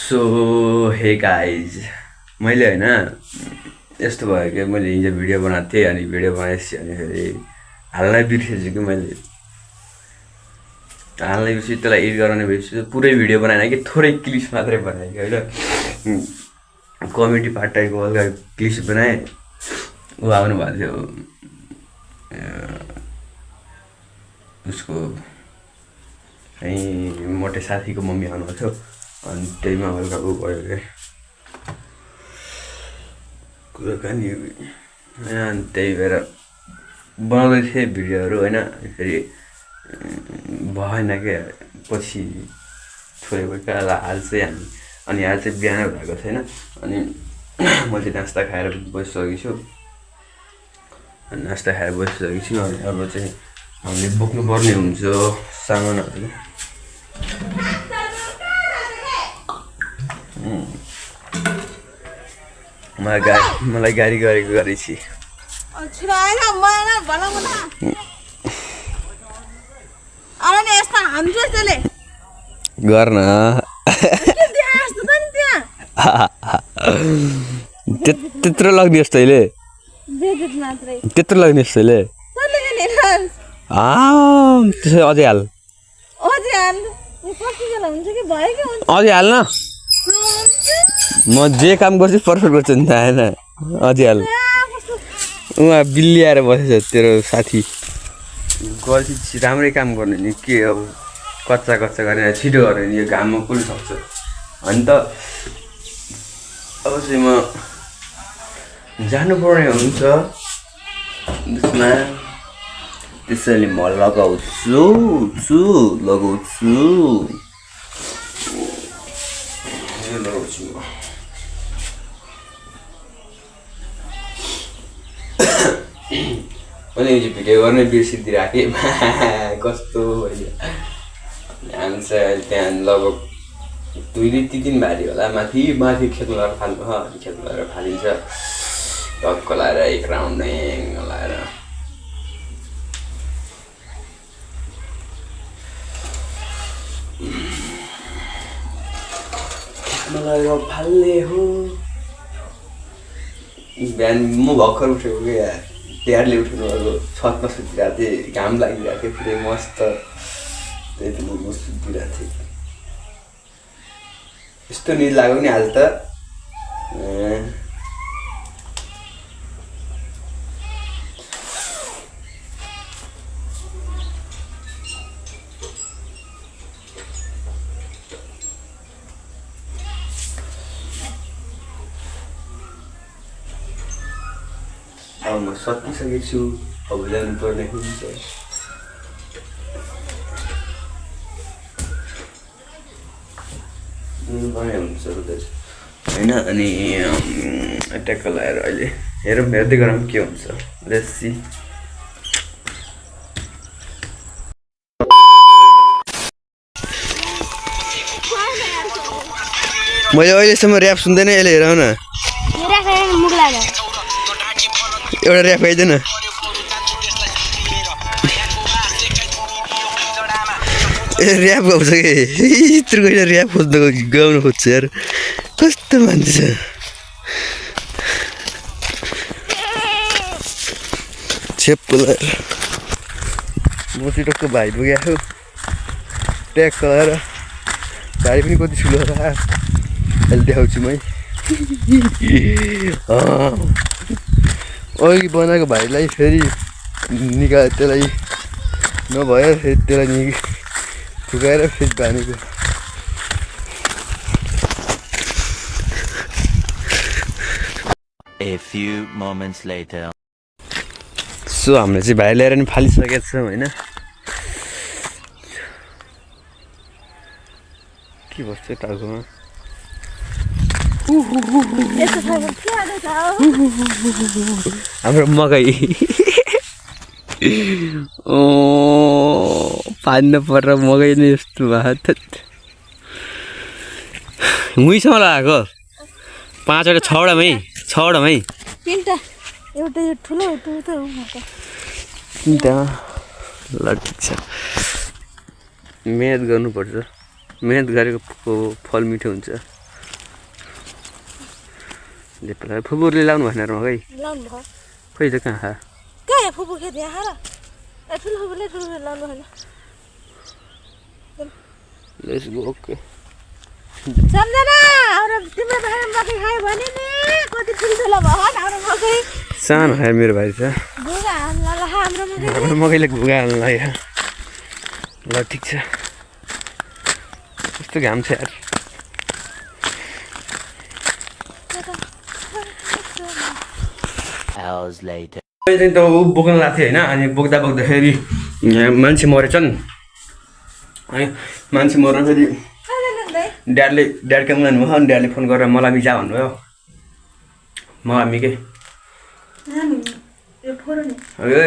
So hey guys मैले होइन यस्तो भयो कि मैले हिजो भिडियो बनाएको थिएँ अनि भिडियो बनाएपछि अनि फेरि हाल्नै बिर्सेछु कि मैले हाल्नै बिर्सेँ त्यसलाई एडिट गराउने बिर्सेछु पुरै भिडियो बनाएन कि थोरै क्लिप्स मात्रै बनाएँ कि होइन कमेडी पार्ट टाइपको हल्का क्लिप्स बनाएँ ऊ आउनु भएको थियो उसको मोटे साथीको मम्मी आउनुभएको थियो अनि त्यहीमा हल्का ऊ भयो क्या कुराकानी अनि त्यही भएर बनाउँदै थिएँ भिडियोहरू होइन फेरि भएन क्या पछि छोडेको क्या आज चाहिँ हामी अनि आज चाहिँ बिहान भएको छैन अनि मैले नास्ता खाएर बसिसकेको छु नास्ता खाएर बसिसकेको छु अनि अब चाहिँ हामीले बोक्नुपर्ने हुन्छ सामानहरू मलाई गाडी गरेको गरेपछि गर्न त्यत्रो लाग्ने जस्तो अहिले त्यत्रो लाग्ने जस्तो अहिले त्यसै अझै हाल अझै हाल्न म जे काम गर्छु पर्फेक्ट गर्छु नि त होइन अझै हाल उहाँ बिल्ली आएर बसेछ तेरो साथी गल्ती राम्रै काम गर्नु नि के अब कच्चा गरेर छिटो गऱ्यो नि यो घाममा कसले सक्छ अनि त अब चाहिँ म जानुपर्ने हुन्छ त्यसमा त्यसैले म लगाउँछु मैले हिजो भिडियो गर्ने बिर्सिदिरहेको थिएँ कस्तो भयो हामी चाहिँ त्यहाँ लगभग 2-3 भारी होला माथि खेतमा लगाएर फाल्नु खेतमा लगाएर फालिन्छ टक्क लगाएर एक राउन्ड लगाएर मलाई फाल्ने हो बिहान म भर्खर उठेको क्या प्यारले उठ्नु अब छतमा सुतिरहेको थिएँ घाम लागिरहेको थियो पुरै मस्त त्यही त म सुतिरहेको थिएँ यस्तो निद लाग्यो नि आज त अब म सकिसकेको छु अब जानुपर्ने हुन्छ होइन अनि ट्याक्क लगाएर अहिले हेरौँ हेर्दै गरौँ के हुन्छ लेट्स सी मैले अहिलेसम्म ऱ्याप सुन्दैन यसले हेर न एउटा ऱ्याप आइदिएन ऱ्याप गाउँछ कि यत्रो गएर ऱ्याप खोज्नु गाउनु खोज्छ यार कस्तो मान्छे छ छेप्पलाएर म चाहिँ टक्क भाइ पुगेको ट्याक्क लगाएर भाइ पनि कति ठुलो होला अहिले देखाउँछु मै अघि बनाएको भाइलाई फेरि निकाल्यो त्यसलाई नभयो फेरि त्यसलाई फुकाएर फेरि बानेको A few moments later. So हामीले चाहिँ भाइ ल्याएर नि फालिसकेको छौँ होइन के बस्छ टाउकोमा हाम्रो मकै पानी परेर मकै नै यस्तो भयो मुहीसँग लगाएको 5वटा 6वटामै तीनटा एउटा यो ठुलो त हो तीनटा ल ठिक छ मेहनत गर्नुपर्छ मेहनत गरेको फल मिठो हुन्छ लेप्ला फुपूले लाउनु भएन र मकै लाउनु भयो खोइ त कहाँ खा कहाँ यहाँ फुपू खेत यहाँ र ए ठुलो फुपूले लाउनु भएन लेट्स गो ओके सम्झना हाम्रो तिम्रो भाइ मकै खायो भने नि कति ठुल्ठुलो भयो हाम्रो मकै सानो खायो मेरो भाइ छ भुगा हाल्न ल हाम्रो मकै हाम्रो मकैले भुगा हाल्नु लाग्यो ल ठिक छ कस्तो घाम छ यार Hours later. मैले चाहिँ त ऊ बोक्न लाग्थेँ होइन अनि बोक्दा बोक्दाखेरि यहाँ मान्छे मरेछन् अनि मान्छे मर्दाखेरि ड्याड कहाँ जानुभयो अनि ड्याडले फोन गरेर मलाई मिजा भन्नुभयो मलाई के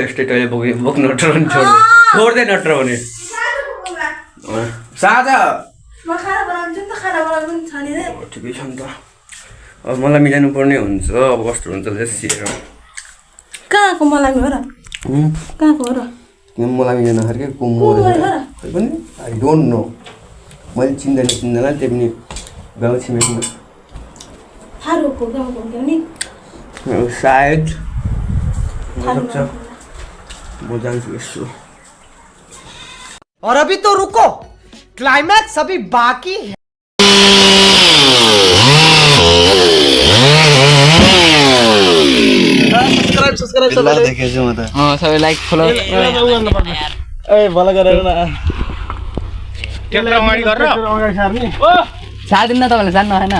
यस्तै टोइले बोक्नु नटर भने छोड्दै नटर भने साझा ठिकै छ नि त अब मलाई मिलाउनु पर्ने हुन्छ अब कस्तो हुन्छ हेर कहाँको मलाई हो र कहाँको हो र मलाई मिलाउनु खालको खै पनि आई डोन्ट नो मैले चिन्दैन त्यो पनि गाउँ छिमेकमा थारूको गाउँको हो नि सायद म जान्छु यसो और अभी तो रुको क्लाइमैक्स अभी बाकी है सबै लाइक फलो सार्दिनु न तपाईँले जान्नु होइन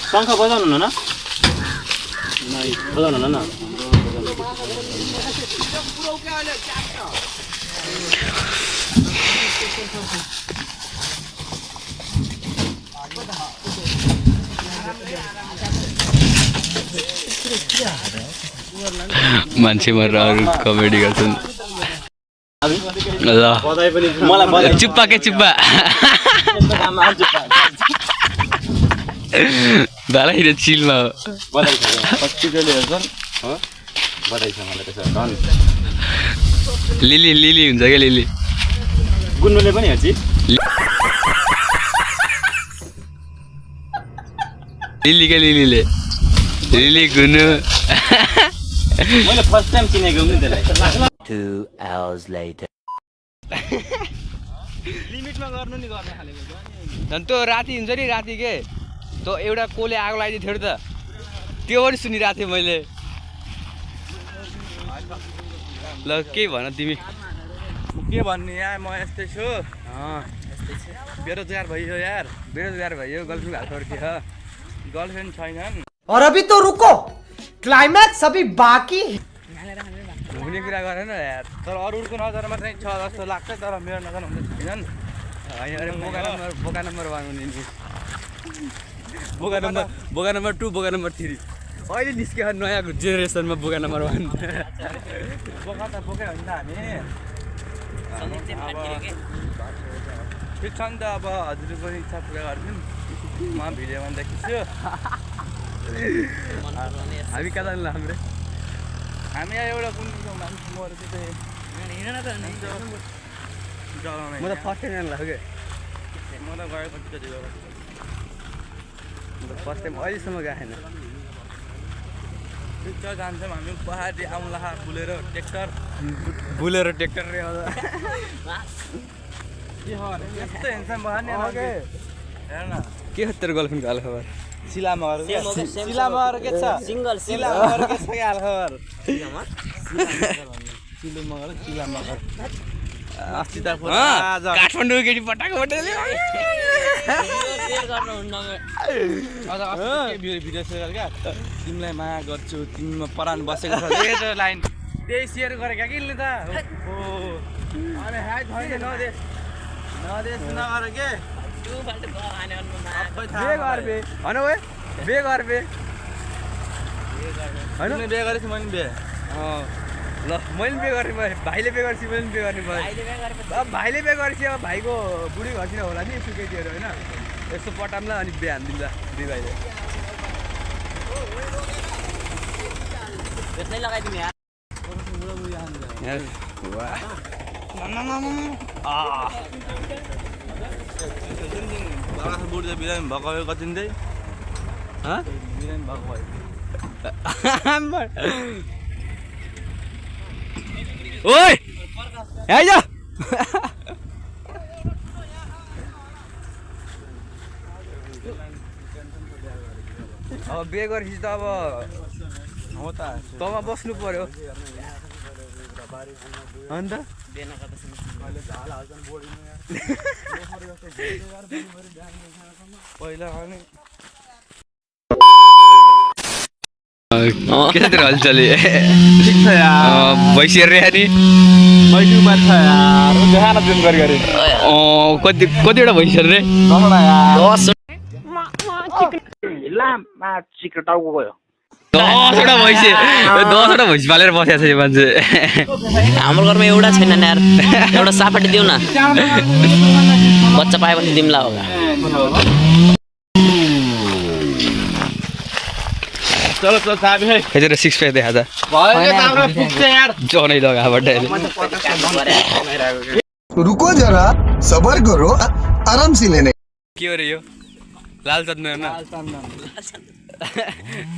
शङ्ख बजाउनु न बजाउनु न मान्छे मरेर अरू कमेडी गर्छन् ल मलाई चुप्पा के चुप्पा दालाई चिलमा बधाई छ कतिजनाले हेर्छन् हो बधाई छ मलाई त्यसो धन लिली हुन्छ क्या लिली गुन्नुले पनि हेर्छ लिली गुन्नु मैले फर्स्ट टाइम चिनेको नि त्यसलाई 2 hours later. लिमिटमा गर्नु नि गर्ने खाले झन् त्यो राति हुन्छ नि राति के त्यो एउटा कोले आगो लगाइदिएको थियो त त्यो पनि सुनिरहेको थिएँ मैले ल के भन तिमी के भन्ने यार म यस्तै छु बेरोजगार भइयो यार बेरोजगार भयो गर्लफ्रेन्ड हाल्छ के ह गर्लफ्रेन्ड छैनन् और अभी तो रुको क्लाइमैक्स अभी बाकी है हुने कुरा गरेन यार तर अरूको नजरमा चाहिँ छ जस्तो लाग्छ तर मेरो नजरमा हुँदै छैनन् अरे बोका नम्बर 1 हुने नि बोका नम्बर 2 बोका नम्बर 3 अहिले निस्क्यो नयाँ जेनेरेसनमा बोका नम्बर 1 बोका त बोकै हो नि त हामी ठिक छ नि त अब हजुरले पनि इच्छा पुरा गरिदिउँ म भिडियोमा देखिन्छु हामी कता जानु हाम्रो हामी यहाँ एउटा कुन मान्छे मरेको चाहिँ म त फर्स्ट टाइम जानु लाग्यो म त गएको फर्स्ट टाइम अहिलेसम्म गएको छैन ठिक छ जान्छौँ हामी पहाडी आउँला बुलेर ट्र्याक्टर रे के हो यस्तो हेन्सम भयो नि हेर न के हो तेरो गर्लफ्रेन्डको हाल खबर सिलामहर के छ सिंगल के छ के हाल खबर सिलामहर अस्ति त काठमाडौँ केटी पटाएको भिडियो सेयर क्या तिमीलाई माया गर्छु तिमीमा परान बसेको छ लाइन त्यही सेयर गरेका कि यसले त ओ अरे हाय छैन नदेश नगर के बे गर बे हैन ओए बे गर बे हैन बे गरेछ मैले बे ल मैले बे गरेँ भाइले बे गर्छ मैले बे गर्ने भयो अब भाइले बे गरेपछि अब भाइको बुढी घरतिर होला नि सुकेटीहरू होइन यसो पटाम्ला अनि बे हानिदिउँला दुई भाइले त्यसै लगाइदिनु यार बुढी त बिरामी भएको कति चाहिँ बिरामी भएको ओइ आइज अब बे गरेपछि त अब हो त तँमा बस्नु पर्यो अन्त पहिला केतिर हलचल भैँसी हेरेर नि कतिवटा भैँसी हेरेर 10वटा भैँसी पालेर बसेको छ यो मान्छे हाम्रो घरमा एउटा छैन नि यार एउटा सापाटी दिउ न बच्चा पाएपछि दिउँला होला चलो साहब है इधर 6 पे देखा था जो नहीं लगा बटे रुको जरा सबर करो आराम से लेने क्यों रे यो लाल चन्दन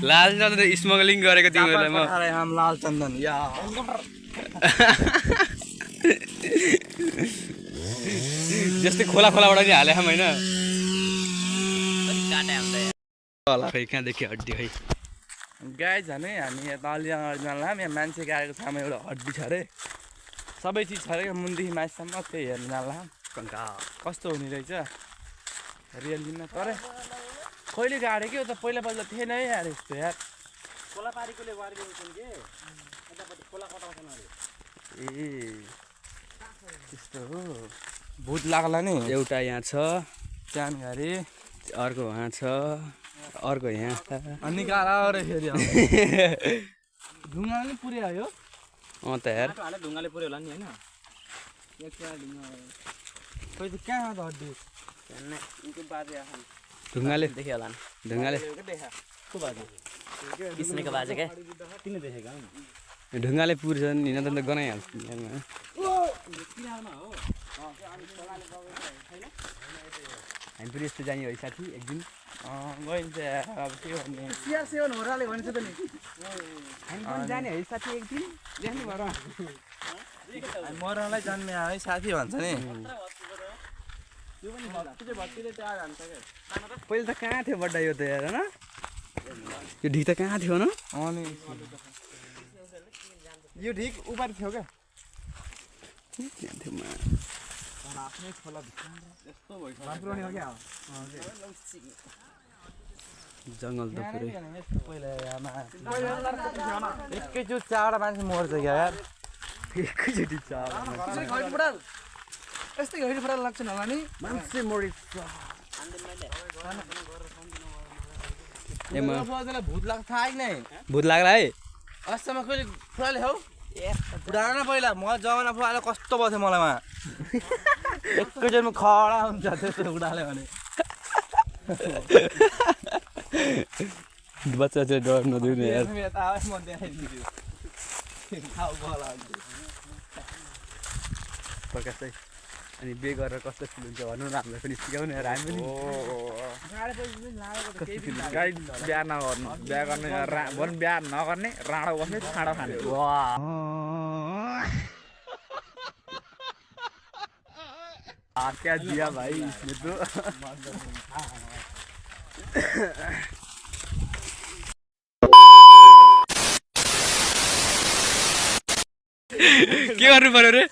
लाल चन्दन स्मगलिङ गरेको तिमीलाई म हम लाल चन्दन या जस्तै खोला खोलाबाट नि हाले हम हैन काटे हुन्छ होला खै कहाँ देखि हड्डी खै गाई झन् है हामी यहाँ तलिया जानलाम यहाँ मान्छे गाएको छामा एउटा हड्डी छ अरे सबै चिज छ अरे मुनदेखि माथिसम्म त्यही हेर्नु जानलाम कस्तो हुने रहेछ रियलिटीमा तर कहिले गाडे के हो त पहिला पहिला थिएन है यार यस्तो यार खोलापारीकोले वारिदिन्छन् के यतापट्टि खोला कटाउँछन् अरे ए त्यस्तो हो भूत लाग्ला नि एउटा यहाँ छ जानकारी अर्को वहाँ छ अर्को यहाँ अनि गाडा अरे फेरि ढुङ्गा नि पुर्यायो त यार ढुङ्गाले पुर्यो होला नि हैन खोइ त कहाँ त हड्डी ढुङ्गाले देखियो होला नि ढुङ्गाले किस्नेको बाजे के ढुङ्गाले पुर्छ नि हिँड्न त गनाइहाल्छ हामी पनि यस्तो जाने है साथी एक दिन गइन्छ अब के भन्ने चिया सेवन होराले भन्छ त नि हामी पनि जाने है साथी एक दिन जाने भएर मरलाई जन्मे है साथी भन्छ नि पहिला त कहाँ थियो बड्डा यो त यार होइन यो ढिक त कहाँ थियो न अनि यो ढिक उपारि थियो क्या जङ्गल त पुरै एकैचोटि 4वटा मान्छे मर्छ क्या यार एकैचोटि यस्तै घडी फटाल लाग्छ होला नि मान्छे मरिन्छ भूत लाग्छ थाहा नै भूत लाग्ला है अस्तिमा कहिले फुराले हौ बुढाना पहिला म जमाना फुराले कस्तो भयो थियो मलाई एकैचोटिमा खडा हुन्छ त्यस्तो बुढाले भने बच्चा चाहिँ डर नदिउने यार यता आएँ म देखाइदिन्छु प्रकाश अनि बे गरेर कस्तो फिल हुन्छ भन्नु न हामीलाई पनि सिकाउनु यार हामी पनि गाई बिहा नगर्नु बिहा गर्ने भन् बिहा नगर्ने राँडो बस्ने छाँडो खाने क्या दिया भाई इसने तो के गर्नु पर्यो रे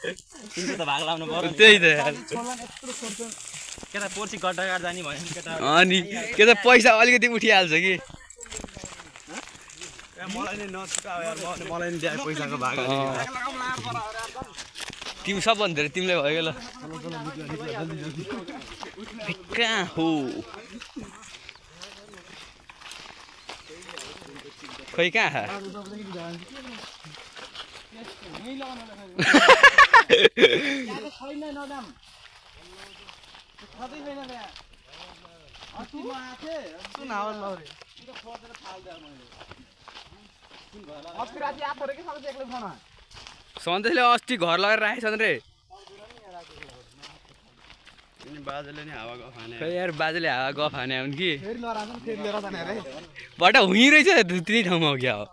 तिम्रो त भाग लाउनु पर्यो त्यही त यार केटा पर्सि गड्डा गाड जानी भयो नि केटा अनि के त पैसा अलिकति उठिहाल्छ कि तिमी सबभन्दा धेरै तिमीलाई भयो ल कहाँ हो खै कहाँ सन्देशले अस्ति घर लगाएर राखेछ रे खै यार बाजेले हावा गफ हाने हुन् कि बटा हुँ रहेछ त्यही ठाउँमा हो क्या हो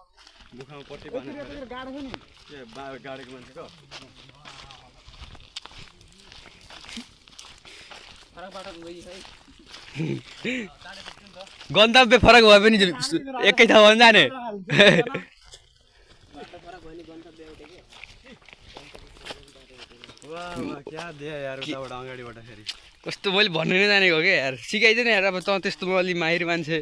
गन्तव्य फरक भए पनि एकै ठाउँमा जाने कस्तो मैले भन्नु नै जानेको क्या यार सिकाइदिएन यार अब त त्यस्तो अलि माहिर मान्छे